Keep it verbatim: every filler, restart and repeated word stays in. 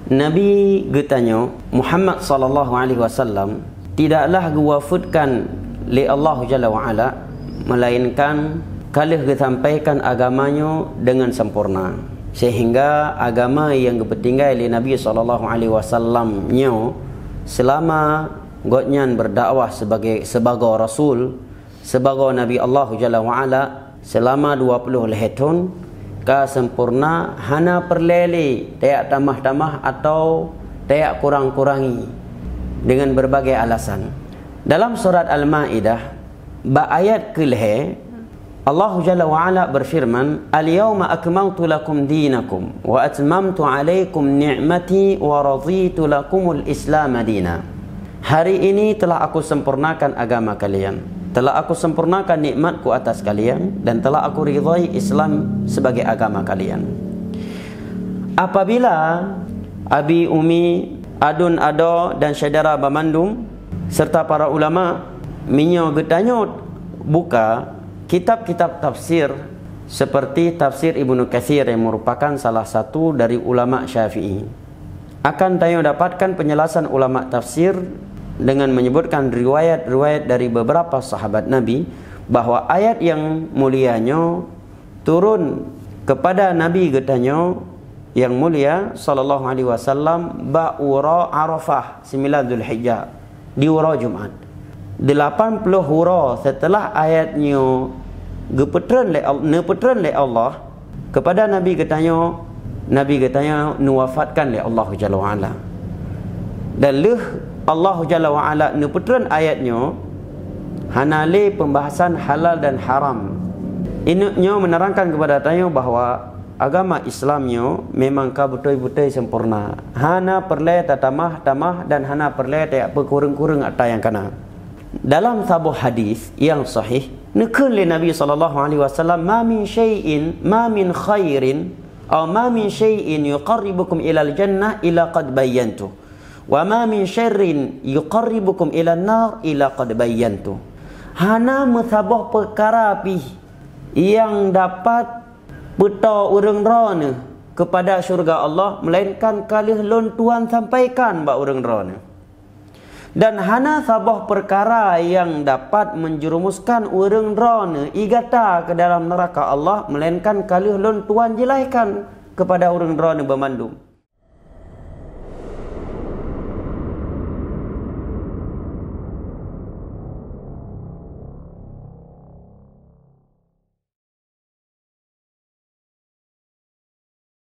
Nabi geutanyoe Muhammad sallallahu alaihi wasallam tidaklah geuwafeuetkan lé Allah Jalla wa Ala, melainkan ka lheueh geusampaikan agama nyoe deungon sempurna, sehingga agama nyang geupeutinggai lé Nabi sallallahu alaihi wasallam nyoe, seulama gobnyan berdakwah sebagai, sibagoe rasul, sibagoe Nabi Allah Jalla wa Ala, seulama dua ploh lhèe thon, ka sempurna, hana peureulèe lé tajak tamah-tamah atawa tajak kurang-kurangi deungon berbagai alasan. Dalam surat Al-Maidah, bak ayat keu lhèe, Allah Jalla wa Ala berfirman, "Al-yauma akmaltu lakum dinakum wa atmamtu alaikum ni'mati wa raditu lakumul Islama dina." "Hari ini telah Aku sempurnakan agama kalian, telah Aku sempurnakan nikmat-Ku atas kalian, dan telah Aku ridhai Islam sebagai agama kalian." Apabila abi, umi, aduen, adoe, dan syedara banmandum, serta para ulama, meunyoe geutanyoe buka kitab-kitab tafsir seperti tafsir Ibnu Katsir yang merupakan salah satu dari ulama Syafi'i, akan tanyoe dapatkan penjelasan ulama tafsir dengan menyebutkan riwayat-riwayat dari beberapa sahabat Nabi bahwa ayat yang mulia nyoe turun kepada Nabi geutanyoe yang mulia sallallahu alaihi wasallam bak uroe Arafah, sembilan Zulhijjah, di uroe Jumat. Delapan ploh uroe setelah ayat nyoe geupeutreun lé Al-, neupeutreun lé Allah kepada Nabi geutanyoe, Nabi geutanyoe neuwafatkan lé Allah Jalla wa Ala. Dan lheueh Allah Jalla wa Ala neupeutreun ayat nyoe, hana lé pembahasan halal dan haram. Inut nyoe menerangkan kepada tanyoe bahwa agama Islam nyoe memang ka beutôi-beutôi sempurna. Hana peureulée tatamah-tamah dan hana peureulée tajak peukureueng-kureueng atra nyang kana. Dalam saboh hadis nyang sahih, neukheun lé Nabi sallallahu alaihi wasallam, "Ma min syai'in, ma min khairin, aw ma min syai'in yuqarribukum ilal jannah illa qad bayyantu. Wa ma min syarrin yuqarribukum ilan nar illa qad bayyantu." Hana meusaboh peukara pih nyang dapat peutoe ureuëng droeneuh keupada syeuruga Allah, melainkan ka lheueh lôn tuan sampaikan bak ureuëng droeneuh. Dan hana saboh peukara nyang dapat menjerumuskan ureuëng droeneuh i gata keu dalam neuraka Allah, melainkan ka lheueh lôn tuan jeulahkan keupada ureuëng droeneuh banmandum.